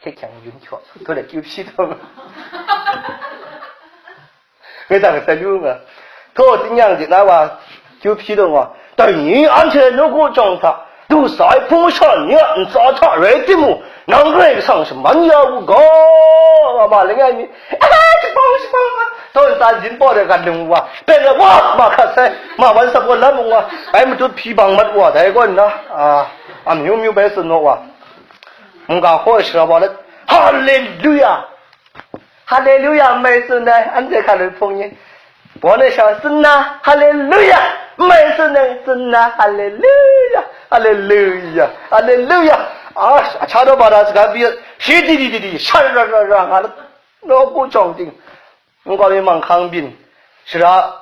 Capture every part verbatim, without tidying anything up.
Hte kyang yun hkyaw, htaw de kyu hpyi taw nga. Ngai dang sai lu nga. Htaw, tingnyang de na wa, kyu hpyi taw nga. Dai ni anhte nawku chyawm hta, du sa ai hpung masha ni a ntsa hta rai timung, nang Karai Kasang shaman ya u ga, nga ma langai mi, eh, shapang, shapang, nga, htaw ntsa jin paw de gat lung wa, pen la wa, ma hkat sai, ma wan sa gaw lam wa, ai matut hpyi bang mat wa, dai gaw nna, a, amyu myu bai tsun naw wa. Mungga hkaw shara wa let, Haleluya! Haleluya, n mai tsun ai, anhte hkalut hpung ni. Baw na sha tsun na, Haleluya, n mai tsun ai, tsun na, Haleluya, Haleluya, Haleluya. A, a cha daw ba da saga bi, shi di di di di, sha ra ra ra nga, nawku chyawm ting. Nkau mi manghkang byin, shara,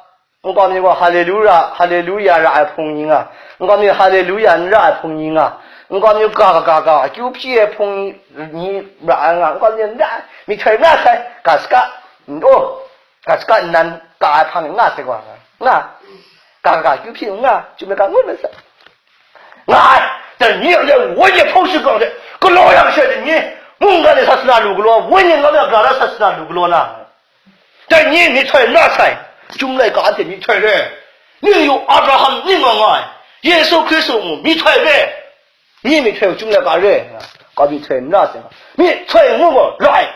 nkau mi gaw Haleluya, Haleluya ra ai hpung ni nga, nkau mi Haleluya n ra ai hpung ni nga, nkau mi ga ga ga ga, akyu hpyi ai hpung ni ra ai nga, nkau mi n ra ai, myihtoi n ra sai, ga saka, n-, oh, ga saka nnan ka ai hpang nga sai gaw nga, nga, ga ga ga, akyu hpyi n nga, chyum ai ga ngut masai. Nga ai, dai ni a le wenyi hpung shingkang de, galaw yang she dai ni, mungga ni sa sana lu galaw, wenyi nga na gara sa sana lu galaw na. Dai ni myihtoi n ra sai, chyum laika anhte myihtoi re. Ning yu Abraham ning nga nga ai, Yesu Hkristu mung myihtoi re. Ni myihtoi chyum laika re, ka myihtoi n ra sai, myihtoi ngu gaw ra ai.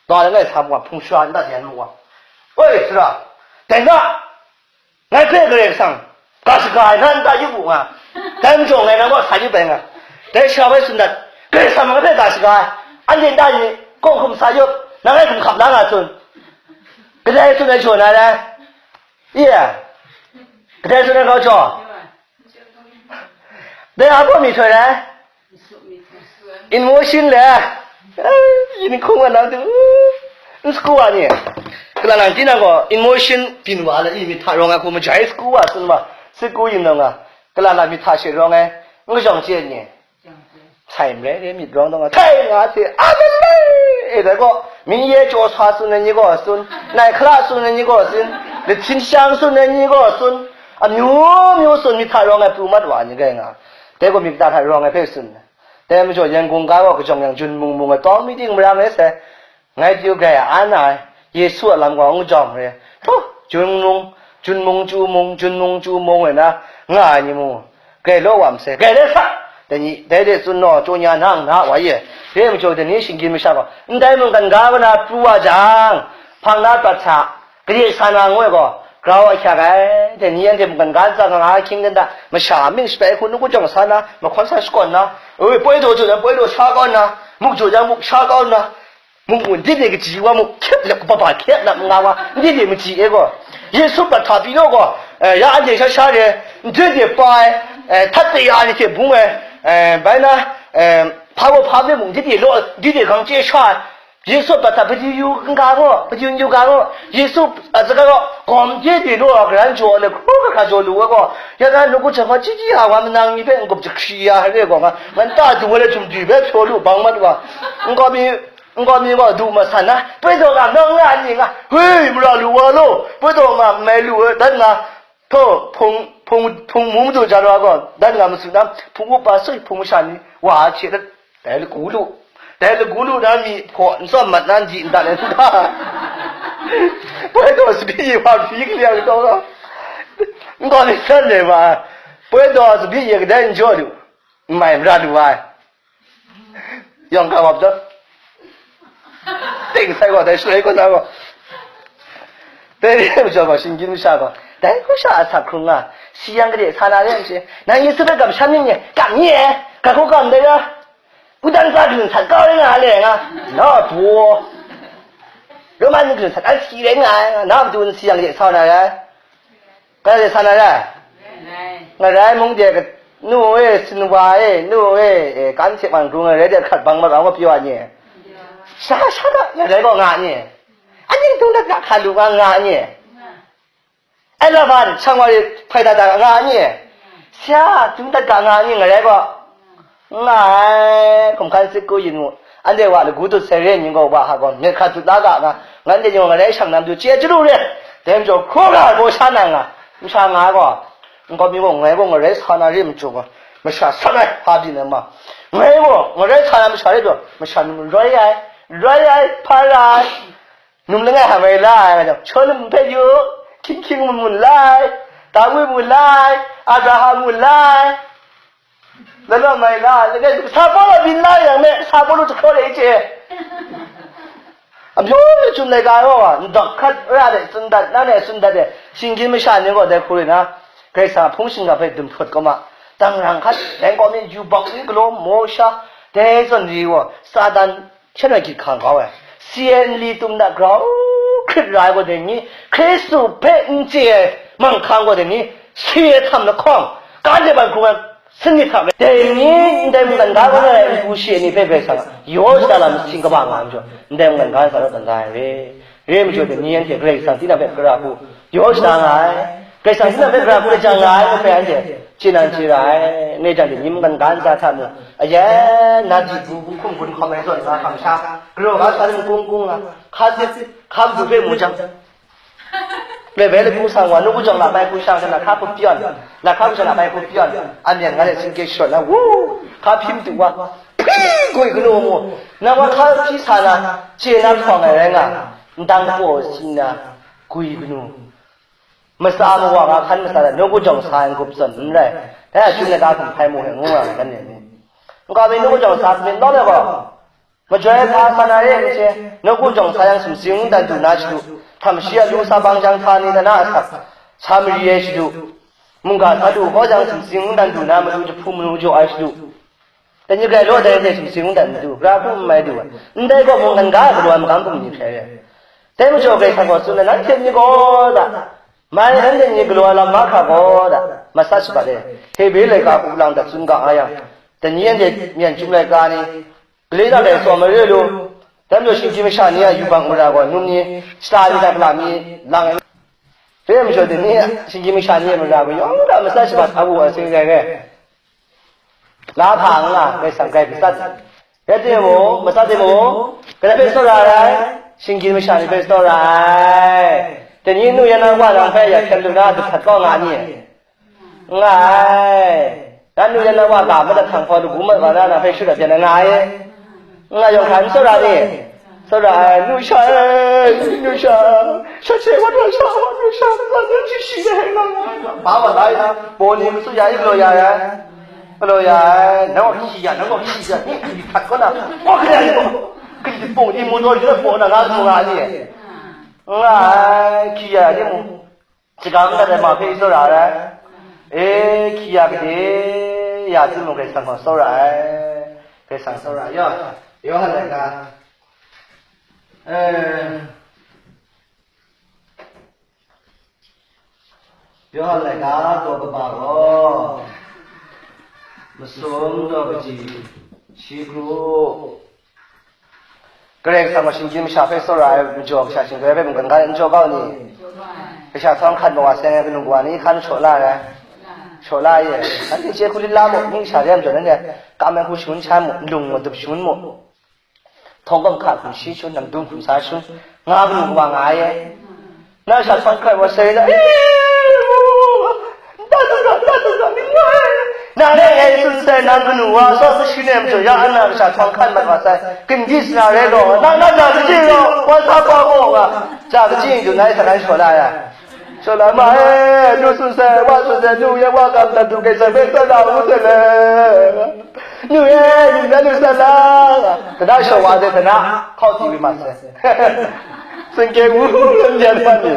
Ba langai sa mung hpung shara n dat yan mu wa. Oi, sara, dai na, Ngai hpe Karai Kasang, ga shaga ai na nta yup u nga, dai majaw ngai nang kaw sa yup ai nga, dai sha bai tsun dat, Karai Kasang ngai hpe ga shaga ai, anhte nta ni, kawng hkum sa yup, nang ngai hkum hkap la nga tsun, kadai tsun ai jaw na rai, iya, kadai tsun ai kau jaw, dai a kaw mi htoi rai, Emotion le, eh, yin hkung wa na tu, n saku wa ni. Kala lang tinang gaw, emotion byin wa le, i myit hta rawng ai hku majai saku wa, sun wa, saku yin nau nga. Kala lang myit hta she rawng ai, n kajawng chye ni. Sai n rai re, myit rawng dawng nga, htai nga hte, a man rai, e dai gaw, myi ye jaw sa tsun ai ni gaw tsun, nai hkra tsun ai ni gaw tsun, lahtin shang tsun ai ni gaw tsun, amyu myu tsun myit hta rawng ai pru mat wa ni rai nga. Dai gaw myit kata hta rawng ai hpe tsun. Dai majaw Yangon ga gaw kajawng yang jun mung mung ai tawng mi ting marang rai sai, ngai pyi grai a na ai, Yesu a lam gaw n kajawng re, htaw, jun mung, jun mung chyu mung, jun mung chyu mung ai na, nga ai ni mung, grai law wa masai, grai rai sa, dai ni, dai de tsun naw, chyaw nya nang na wa ye, dai majaw dai ni shinggyim masha gaw, ndai mungkan ga kaw na pru wa jang, hpang na prat hta, Kaji sa na ngu ai gaw, grau a hkyak ai, dai ni anhte mungkan ga ntsa nga nga ahkying dan da, masha a mying shapai hku nawku jawng sa na, mahkawn sa shakawn na, oi, poi daw jaw jang, poi daw sha kau na, muk jaw jang, muk sha kau na, muk muk, ndin de kaji wa muk, hkyep lep kaba ba, hkyep lap nga wa, ndin de maji e gaw, Yesu prat hta pyi naw gaw, eh, ya anhte sha sha re, ndin de pa ai, eh, htat de ya ai ni hte bung ai, eh, bai na, eh, hpa gaw hpa de muk, ndin de law, ndin de gang chye sha ai, Yesu a prat hta, paju yu n ga gaw, paju n yu ga gaw, Yesu a saga gaw, gawm hte bye law ai karan jaw ai, hkru hkra jaw lu ai gaw, ya na nawku hte hpa chyi chyi a wa manang ni hpe n-gup jahkri ya ai re gaw, nga, ngan ta du ai le htum dwi hpe hpyaw lu bang mat wa, nkau mi, nkau mi gaw du ma san na, poi daw nga, nawng nga ni nga, hui, mara lu wa law, poi daw nga, n mai lu ai, dat nga, htaw, hpung, hpung, hpung mu madu ja ra gaw, dat nga ma su na, hpung up pa sui, hpung masha ni, wa a hte dat, Dai lagu lu, dai lagu lu na mi hpaw n tsawm mat na n di n dat ai n ga, poi daw tsabyi wa hpyi kaliang taw ga, n gaw myit san ai ma, poi daw tsabyi kadai n jaw lu, n mai mara lu ai, yawng ga wap taw, ting sai gaw dai shaloi kaw na gaw, dai re ai majaw gaw, shinggyim masha gaw, dai hku sha a sak hkrung nga, si yang gade sa na re ai she, nang Yesu hpe kamsham ning nye, kam nye, ga hku kam dai ra. Ntan tsa gun sat kau rai nga le nga, na pru, Roman gun sat ai si rai nga ai nga, na matu n si yang de sa na rai? Ka de sa na rai? Nga rai mung de, nu e, sinwa e, nu e, e, kan hte man ru nga rai de, hkrat bang ma rau nga pyaw a nye? Sha, sha ga, nga rai gaw nga nye? Aning tung dat ga hka lu nga nga nye? Ai laban, shang wa e hpai da da nga a ni? Sya, dum dat ga nga a ni, ngarai gaw? Nga ai, hkum hkan sit ku yin mu. Anhte wa lagu dut sai re ai ni gaw, wa hka gaw, myit hkra dut la ga nga, ngan de ni gaw ngarai shang na matu chye chyalu re. Dai majaw, hkraw ga ai baw sha na nga, masha nga ai gaw, nkau mi gaw, ngai gaw ngarai sa na re majaw gaw, masha sat ai, hpa byin ai ma. Ngai gaw, ngarai sa na masha rai taw, masha num roi ai, roi ai, hpa ra ai, num langai hta mai la ai, nga jang, Shalom hpe yu, hkying hkying mun mun la ai, Dawi mun la ai, Abraham mun la ai, lalaw mai la ai, langai, sa Pawlu byin la yang me, sa Pawlu jahkraw de chye. Amyu machyum laika gaw, ndawk hkat ra de, tsun dat, na ne tsun dat de, shinggyim masha ni gaw dai hku rai na, Karai Kasang a hpung shingkang hpe dum hput kau ma, tangrang hkat, dai kaw mi yubak ni galaw, Mawsha, dai zawn ni gaw, Satan shanoi gyit hkang kau ai, si ai nli tum na grau hkrit ra ai gaw dai ni, Hkristu hpe n chye ai manghkang gaw dai ni, si ai htam lahkawng, kan de ban hkrung ai, sanit hta e, dai ni ndai mungkan ga kau na rai npu shi ai ni hpe Karai Kasang a yaw shada lam masing kaba nga ai majaw, ndai mungkan ga sa rawt tawn da ai re. Re ai majaw, dai ni anhte Karai Kasang tinang hpe gara hku yaw shada nga ai, Karai Kasang tinang hpe gara hku lajang nga ai ngu hpe anhte chye nan chye ra ai. Ngai jang dai ni mungkan ga ntsa hta mung, ayen na di bu bu hkum gun hkawm ai zawn nga hkam sha, galaw ga sa lam kung kung nga, hka sit, hka madu hpe mu jang, Bai bai lagu sa wa, nawku jawng la bai hku shang, lahka hku pyawn, lahka hku shang la bai hku pyawn, a myen nga le singke sharawt na, wu, hka hpyi madu wa, hpyi gwi kanu mu, nang wa hka hpyi sa na, chye na hkawng ai rai nga, ndang paw si na, gwi kanu, matsa mawa nga hkan matsa na, nawku jawng sa ai n-gup zawn n rai, dai a chyum na ga hkum hpai mu he ngu nga ai, kan ni ni. Nkau mi nawku jawng sa hpyi lawm ai gaw, Majoi hpa sa na re ai n chye, nawku jawng sa yang sumsing mungdan du na shadu, htam shi a lu sa bang jang hta ni tana asak, sa mari ai shadu, mungga sa du hkaw jang sumsing mungdan du na matu jahpu manu jaw ai shadu, dai ni grai law dai hte sumsing mungdan madu, gara hku n mai du ai, ndai gaw mungkan ga ai galaw ai magam bungli hkrai re ai. Dai majaw Karai Kasang gaw tsun ai, nanhte ni gaw da, mai nanhte ni galaw ai lam mahkra gaw da, masat shabat e, Hebre laika hku lang dat tsun ga nga yang, dai ni anhte myen chyum laika ni, Gale na dai tsawm ai re lu, dai majaw shinggyim masha ni a yubak mara gaw num ni, shata mi hta gala mi lang ai. Re ai majaw dai ni a shinggyim masha ni a mara gaw yawng hta matsat shabat a wu ai sing rai re. La hpa n nga, Karai Kasang grai matsat. Rai timung, matsat timung, kadai hpe tsawra ai, shinggyim masha ni hpe tsawra ai. Dai ni nu yan na wa nang hpe ya hkyen lu na, dahtat kau nga ni? N nga ai. Na nu yan na wa ga madat hkang hpaw lagu mat wa na, nang hpe shut dat pyan ai nga ai. N nga yawng hkra n tsawra ni? Tsawra ai, nu sha e, nu sha, sha hte wat wa sha, nu sha, n shi shi ai, nga nga ai. Ba wa la ai na, baw ni matsun ya i, galaw ya ai, galaw ya ai, nang gaw hkyi ya, nang gaw hkyi ya, ni hkyi hkrat kaw na, wa hkra ni gaw, hkyi pung ni mu taw yu ai baw na, nga su nga ni? N nga ai, hkyi ya ni mu. Shagam dat ai ma hpe tsawra ai. E, hkyi ya gade ya timung, Karai Kasang gaw tsawra ai. Karai Kasang tsawra ai. Yawhan laika, e, Yawhan laika daw kaba gaw, masum daw kaji shi hku. Karai Kasang gaw shinggyim masha hpe tsawra ai majaw, kasha shinggyim hpe mungkan ga n jaw kau ni? Kasha htawng hkat mat wa seng ai kanu kawa ni hkan shaw la ai, shaw la ai. Anhte chye hku lit la mu, ning sha re ai majaw, nanhte kam ai hku shangun sha mu, nlung madup shangun mu. Htawng gawm hka hkum shi shun, namdung hkum sa shun, nga kanu kawa nga ai. Na sha htawng hkat wa sai na, na rai ngai tsun sai, nang kanu wa sa sa shi nem jaw ya, ana kasha htawng hkan mat wa sai, gindi sana rai gaw, nang na ja kaji gaw, wa sa pa gaw nga, ja kaji n dun ai, sa ngai shaw la ya. Shaw la ma e, nu tsun sai, wa tsun sai, nu yan wa kam dan du, Karai Kasang hpe tsawra u sai le. Nu e, yu na nu san la, tana shawa de tana, hkau ti wi ma sai. Singke wu, lam yan hpan ni.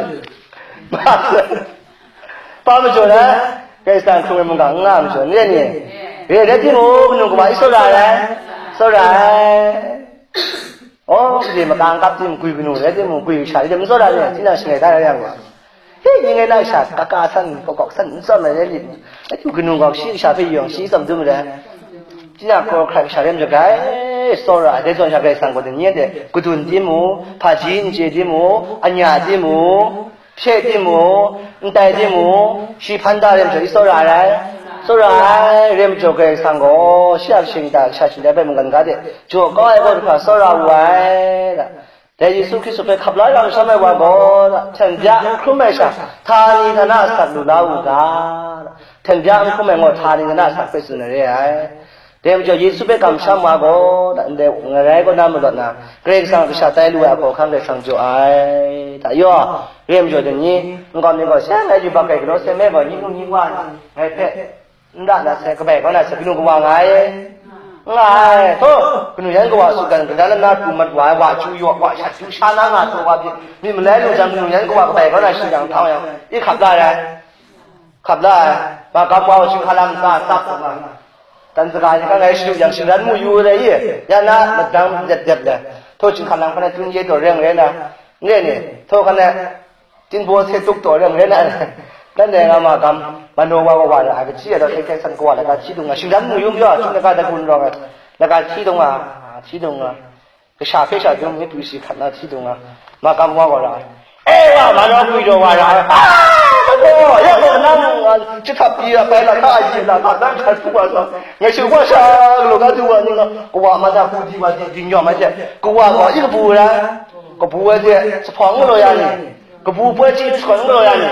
Ma sai. Pa majaw na, Karai Kasang hkrung ai mungga n nga majaw, ni ni. Re rai timung, kanu kawa i tsawra ai, tsawra ai. Aw, gade makang kap tim gwi kanu rai timung, gwi kasha rai tim n tsawra ni, tinang shangai da rai yang gaw. He, ning ngai na kasha, kaka san, kawkawk san, n tsawm ai lit. Rai tim kanu gaw shi kasha hpe yawng shi tsawm dum ai. Tinang hkawhkrai kasha rai majaw grai, tsawra ai, dai zawn sha Karai Kasang gaw dai ni anhte, kadun timung, hpaji n chye timung, anya timung, hpye timung, n tai timung, shi hpan da rai majaw, i tsawra ai, tsawra ai, rai majaw Karai Kasang gaw, shi a kashin ta, kasha shingtai hpe mungkan ga de, jaw kau ai gaw, hkra tsawra wu ai, da. Dai Yesu Hkristu hpe hkap la ya masha mai wa gaw, hten bya n hkrum ai sha, htani htana asak lu la u ga, hten bya n hkrum ai ngaw htani htana asak hpe tsun ai re ai. Dai majaw Yesu hpe kamsham wa gaw, ndai ngarai kaw na malawt na, Karai Kasang a kasha tai lu ai hkawhkam Karai Kasang jaw ai. Hta yaw, re ai majaw dai ni, nkau mi gaw, seng ai yubak ai galaw seng me gaw, ning nu ning wa ngai hpe, nda na sai, kabai kau na sai, kanu kawa nga ai. Nga ai, htaw, kanu yan kawa su gan, kanu na pru mat wa ai, wa chyu yaw, wa shat chyu sha na nga taw wa pyi, myit malai lu jang, kanu yan kawa kabai kau na shi yang htang yang, i hkap la ai. Hkap la ai, makam wa u chyinghka lam ntsa tsap taw nga, dan saga ni hkang ngai shadu yang shingran mu yu ai i, ya na madang dep dep le, htaw chyinghka lam hkan na tun ye taw reng rai na, n re ni, htaw hkan na tinbaw se tuk taw reng rai na, dan dai nga makam, mano wa wa wa na, a kaji ya taw hkrai hkrai san kawa laga hti dung nga, shingran mu yu majaw, chyum laga da gun rawng ai, laga hti dung nga, hti dung nga. Kasha hpe sha dum myit pru shi hkrat na hti dung nga, makam wa wa ra ai. E wa, ma na gwi daw wa ra ai. A, mano, ya gaw nang, a, chyahtap pyi a, bai la hka a, yi la hka, nang hkrat hku wa sa, ngai shu wa sha, galaw ga du wa ni nga, kawa ma da hku di wa di, di nyawm ai hte, kawa gaw i kabu ra, kabu ai hte, sa hpawng galaw ya ni, kabu poi chyi jahkawng galaw ya ni?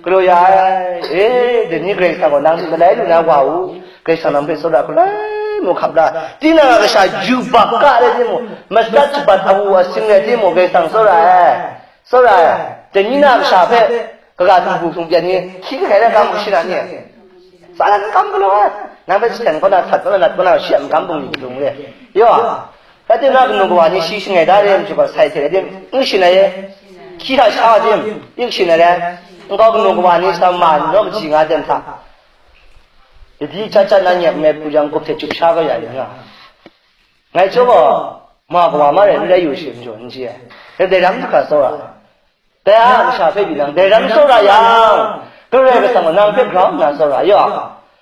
Galaw ya ai. E, dai ni Karai Kasang gaw nang hte galai lu na wa u. Karai Kasang nang hpe tsawra galai mu hkap la. Tinang a kasha yubak ka rai timung, matsat shabat awu asing rai timung, Karai Kasang tsawra ai. Tsawra ai. Dai ni na a kasha hpe kaga htung hku htung pyan ni, hkyi kahkai na kam kashi na ni? Tsa na kam galaw ai. Nang hpe jahten kaw na, sat kaw na, nat kaw na, shi a magam bungli bung re. Yaw. Rai timung, kanu kawa ni shi shangai da re ai majaw gaw, sai hte rai tim, n shin ai e. Hkyi hta sha wa tim, n shin ai re. Nkau kanu kawa ni sa ma naw kaji nga ten hta, dadi chyat chyat na nyep ngai pru jang, gup hte chyup sha kau ya yu nga. Ngai chyawm gaw, ma kawa ma rai n rai yu shi majaw n chye ai. Dai ram hta hkra tsawra ai. Dai a kasha hpe pyi nang dai ram tsawra yang, Karai Kasang gaw nang hpe grau nna tsawra ai.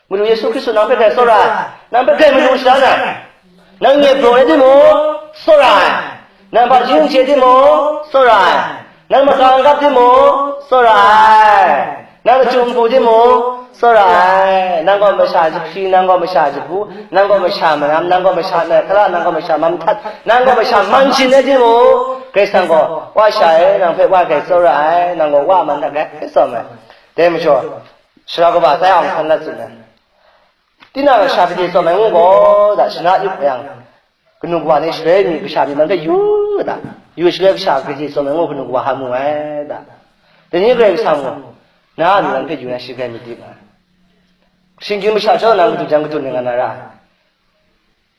Madu Yesu Hkristu nang hpe grai tsawra ai, nang hpe grai manu shadan ai. Nang nye braw rai timung, tsawra ai. Nang hpaji n chye timung, tsawra ai. Nang maka n kap timung, tsawra ai. Nang kachyum hpu timung, tsawra ai. Nang gaw masha jahkri, nang gaw masha jabu, nang gaw masha maram, nang gaw masha nai hkara, nang gaw masha mam htat, nang gaw masha man shin rai timung, Karai Kasang gaw, wa sha e, nang hpe wa grai tsawra ai, nang gaw wa man hta grai tsawm ai. Dai majaw, sara kaba tai awng hkan lat tsun ai. Tinang a kasha gade tsawm ai ngu gaw, da, shana yup yang, kanu kawa ni shaloi mi kasha myit man hpe yu da, yu shaloi kasha gade tsawm ai ngu kanu kawa hta mu ai da. Dai ni Karai Kasang gaw, na a myit man hpe yu na shi grai myit di nga ai. Shinggyim masha chyawm nang kadu jang kadun ai nga na ra ai.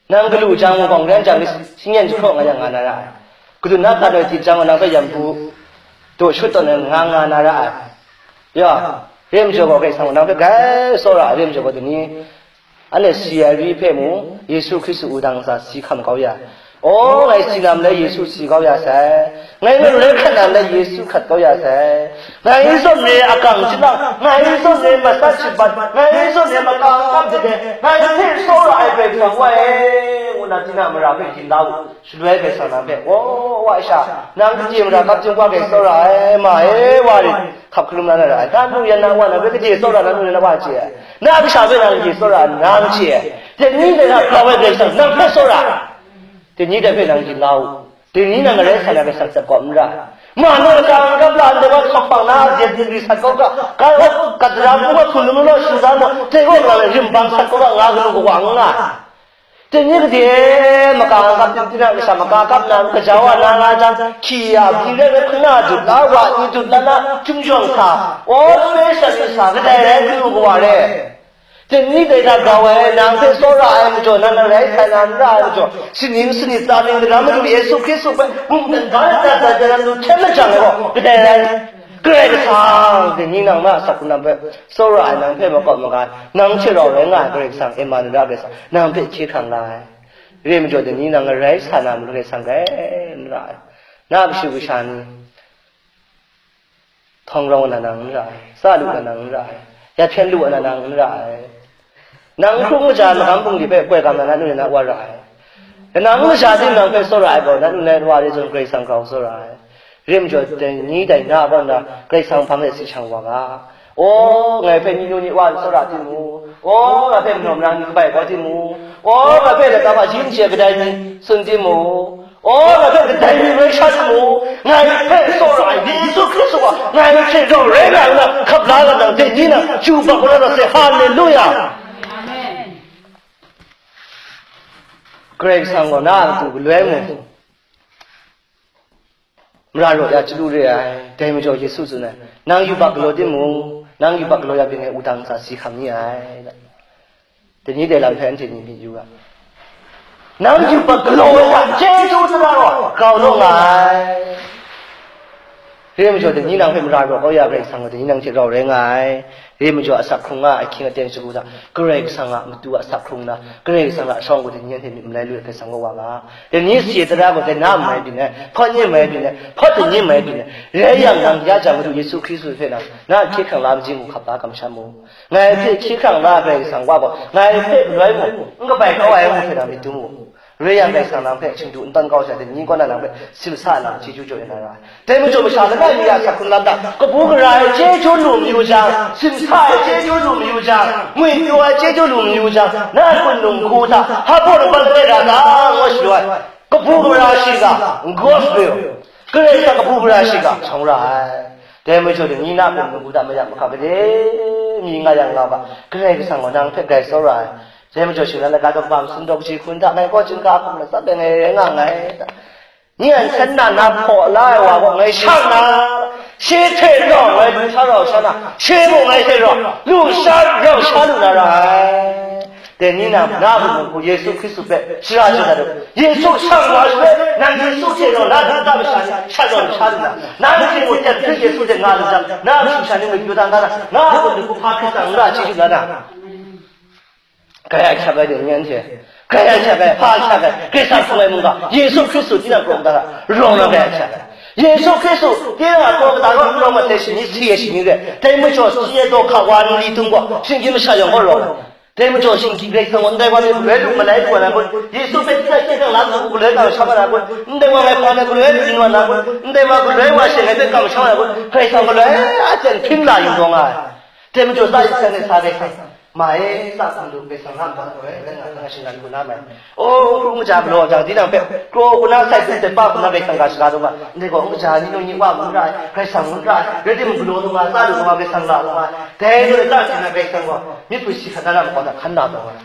Nang galu jang, gawng ran jang, singyen jahkraw nga yang nga na ra ai. Gadun na tat ai tit jang, nang hpe yambu daw shut tawn ai nga nga na ra ai. Ya, re majaw gaw, Karai Kasang gaw nang hpe grai tsawra ai, re majaw gaw, dai ni, anhte si ai ri hpe mung, Yesu Hkristu wudang ntsa si hkam kau ya ai. Aw, ngai si na malai Yesu si kau ya sai. Ngai ngaru lai hkrat na malai Yesu hkrat kau ya sai. Ngai zawn re akang chyahkang, ngai zawn re matsat shabat, ngai zawn re maka n kap dade, ngai hpe tsawra ai Karai Kasang wa e, ngu na tinang mara hpe gyin la u. Shaloi Karai Kasang na hpe, wa, wa sha, nang gade mara kap jing wa grai tsawra ai, ma e, wa rit, hkap hkalum la na ra ai. Na nu yan na wa na hpe gade tsawra, na nu yan na wa chye ai. Na kasha hpe nang gade tsawra, nang chye ai. Dai ni dai na grau ai Karai Kasang nang hpe tsawra. Dai ni dai hpe nang gyin la u. Dai ni nang ngarai sa na Karai Kasang tsep kawp n ra. Ma nang lata n kap la ndai wa hkap hpang na, dai dingri sat kau ga, ga, kat dara hpung ga hpung lamu law, shingza law, dai gaw nga rim bang sat kau ga, nga kanu kawa n nga. Dai ni gade, maka n kap tim, tinang kasha maka kap na, kaja wa na nga jang, hkyi ya, byi rai rai hpang na dut la, wa ni dut la na, chyum jawng sa, aw, special ni sa, kadai rai kanu kawa re. Dai ni dai hta grau ai, nang hpe tsawra ai majaw, nang na rai sai na n ra ai majaw, sining sanit tsa ning daram Madu Yesu Hkristu hpe mungdan ga dat dat dat dat lu hten majang ai gaw, kadai rai? Karai Kasang, dai ni nang na a asak hkrung hpe tsawra ai, nang hpe makawp maga ai, nang hte rau rai nga ai Karai Kasang, Emmanuel Karai Kasang, nang hpe hkye hkrang la ai. Re majaw, dai ni nang ngarai sa na matu Karai Kasang grai n ra ai. Na a kashu kasha ni, htawng rau na nang n ra ai, tsa lu na nang n ra ai, ya hpyen lu na nang n ra ai. Nang hkrung kaja magam bungli hpe koi gam na, na nu na wa ra ai. Nang masha tim nang hpe tsawra ai gaw, na nu na wa re zawn Karai Kasang grau tsawra ai. Re majaw, dai ni dai na kaw nna Karai Kasang hpang de si shang wa ga. Aw, ngai hpe ni nu ni wa n tsawra timung, aw, ngai hpe manaw marang ni kabai kau timung, aw, ngai hpe lata hpaji n chye kadai ni tsun timung, aw, ngai hpe kadai mi rai sha timung, ngai hpe tsawra ai Yesu Hkristu a, ngai hte rau rai nga nna, hkap la nga nang, dai ni na, chyu bak wa na, say, Haleluya! Amen. Karai Kasang gaw na a matu galoi mung mara raw ya chyalu re ai. Dai majaw Yesu tsun ai, nang yubak galaw timung, nang yubak galaw ya byin ai wudang ntsa si hkam ni ai. Dai ni dai lam hpe anhte ni myit yu ga. Nang yubak galaw ai hta chyeju tara gaw grau law nga ai. Re ai majaw, dai ni nang hpe mara raw kau ya Karai Kasang gaw, dai ni nang hte rau rai nga ai. Re ai majaw, asak hkrung nga ai ahkying aten shagu hta, Karai Kasang a matu a asak hkrung na, Karai Kasang a shawng gaw, dai ni anhte myit malai lu ai Karai Kasang kaw wa ga. Dai ni si tara gaw, dai na mai byin ai, hpawt ni mai byin ai, hpawt dai ni mai byin ai. Rai yang, nang ya jang Madu Yesu Hkristu hpe na, na hkye hkrang la majing u hkap la kamsham mu. Ngai hpe hkye hkrang la ai Karai Kasang wa gaw, ngai hpe galoi mung, n kabai kau ai ngu hpe na myit dum u. Re yang Karai Kasang nang hpe chingdu n tawn kau sha, dai ni kaw na nang hpe simsa ai lam chyeju jaw ya na ra ai. Dai majaw masha langai mi a asak hkrung lam hta, kabu gara ai chyeju lu mayu jang, simsa ai chyeju lu mayu jang, ngwipyaw ai chyeju lu mayu jang, na a hpun nung hku hta, hpa baw laban langai ra ta, ngu shalu ai. Kabu gara shiga, gospel. Karai Kasang kabu gara shiga, shawng ra ai. Dai majaw, dai ni na a hpun nung hku hta mayak mahkra gade mi nga yang nga u ga, Karai Kasang gaw nang hpe grai tsawra ai. Dai majaw, shingran laika daw kaba masum daw kaji hku nta, ngai gaw chyinghka hkum matsat ai ngai rai nga nngai. Ni an san na na hpaw la ai wa gaw ngai shang na, shi hte rau ngai lu sha rau sha na, shi mung ngai hte rau lu sha rau sha lu na ra ai. Dai ni na, na a hpun nung hku Yesu Hkristu hpe shara jaw dat u. Yesu shang wa shaloi, nang Yesu hte rau na du ta masha ni sha rau sha lu na, na hte mung tep hpring Yesu hte nga lu jang, na a kashu kasha ni ngwipyaw dan ga na, na a hpun nung hku hpa Hkristu n ra chyeju la na. Grai ahkyak ai dai ni anhte, grai ahkyak ai, hpa ahkyak ai, Karai Kasang hkrung ai mungga, Yesu Hkristu tinang kaw da ra, rawng na grai ahkyak ai. Yesu Hkristu tinang a kaw da ra, rawng mat ai shani, si ai shani re, dai majaw si ai daw hka wa nli tung gaw, shinggyim masha yawng gaw rawng ai. Dai majaw shinggyim Karai Kasang gaw ndai wa hpe galoi lu malai lu wa na kun, Yesu hpe tinang hkye hkrang la lu galoi kamsham wa na kun, ndai wa ngai hpa na galoi lu yin wa na kun, ndai wa galoi wa she ngai hpe kamsham wa na kun, Karai Kasang galoi a jan hpring la yu taw nga ai. Dai majaw sa yu sai ngai sa Karai Kasang. Ma e, sa hkum lu Karai Kasang na nhtawm gaw, rai nga, nga shinggan lu na mai. O, hkru n kaja galaw jang, tinang hpe, kraw hku na sai hpung hte pa hku na Karai Kasang ga shaga taw ga, ndai gaw n kaja ni nung ni wa ngu ra ai, Karai Kasang ngu ra ai, rai timung, galaw lu nga, sa lu nga, Karai Kasang ga lu nga, dai gaw, sa hte na Karai Kasang gaw, myit hpwi si hkrat na ra makau hta hkan na taw nga.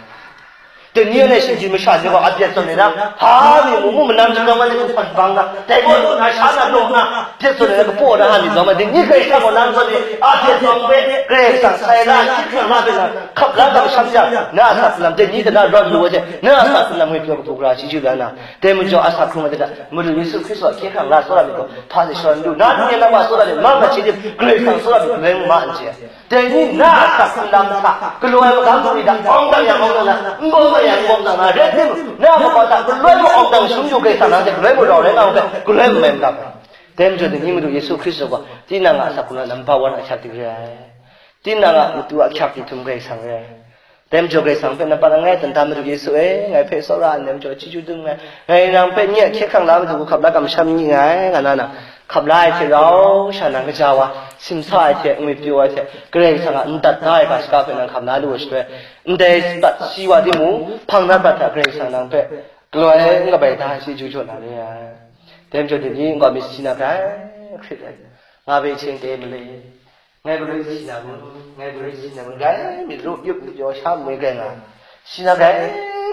Dai ni anhte shinggyim masha ni gaw a byet zawn ai na, hpa mi mu mu manam jahkawng ai ni hpawt bang na, dai gaw lu na sha na law na, byet zawn ai na, kapaw na ha mi zawn ai, dai ni Karai Kasang gaw nang zawn ni a byet zawn hpe, Karai Kasang sai la, hkye hkrang la hpe na, hkap la kamsham yang, na a sa hkrung lam, dai ni hta na rawt lu ai hte, na a sa hkrung lam ngwipyaw kabu gara chyeju la na, dai majaw a sa hkrung ai hta, Madu Yesu Hkristu a hkye hkrang la tsawra myit gaw, hpa de shaw n lu, na hte na wa tsawra myit, ma ma chye tim, Karai Kasang tsawra myit, galoi mu ma n chye. Dai ni na a sa hkrung lam hta, galaw ai magam bungli hta, awng dang yang awng dang na, n bawng dang yang n bawng dang na, rai timung, na a makau hta, galoi mung awng dang shum yu Karai Kasang nang hte galoi mung rau rai nga u hpe, galoi mung mai n ga ai. Dai majaw, dai ni Madu Yesu Hkristu gaw, tinang a asak hkrung lam number one ahkyak di re ai. Tinang a matu ahkyak di htum Karai Kasang re ai. Dai majaw Karai Kasang hpe nang pat langai tsun ta, Madu Yesu e, ngai hpe tsawra ai majaw chyeju dum nngai, ngai nang hpe nye hkye hkrang la ai matu hku hkap la kamsham ni nngai, nga na na, hkap la ai hte rau sha nang kaja wa, simsa ai hte, ngwipyaw ai hte, Karai Kasang a n dat da ai ga shaka hpe nang hkam la lu ai shaloi, ndai bat si wa timung, hpang na bat hta Karai Kasang nang hpe galoi n kabai da ai chyeju jaw na re ai. Dai majaw dai ni n gaw myit si na hkrai hkrit ai, nga bai hte ndai malai. Ngai galoi si na kun, ngai galoi si na kun, rai myit ru, yup myit yaw, sha nme rai nga, si na rai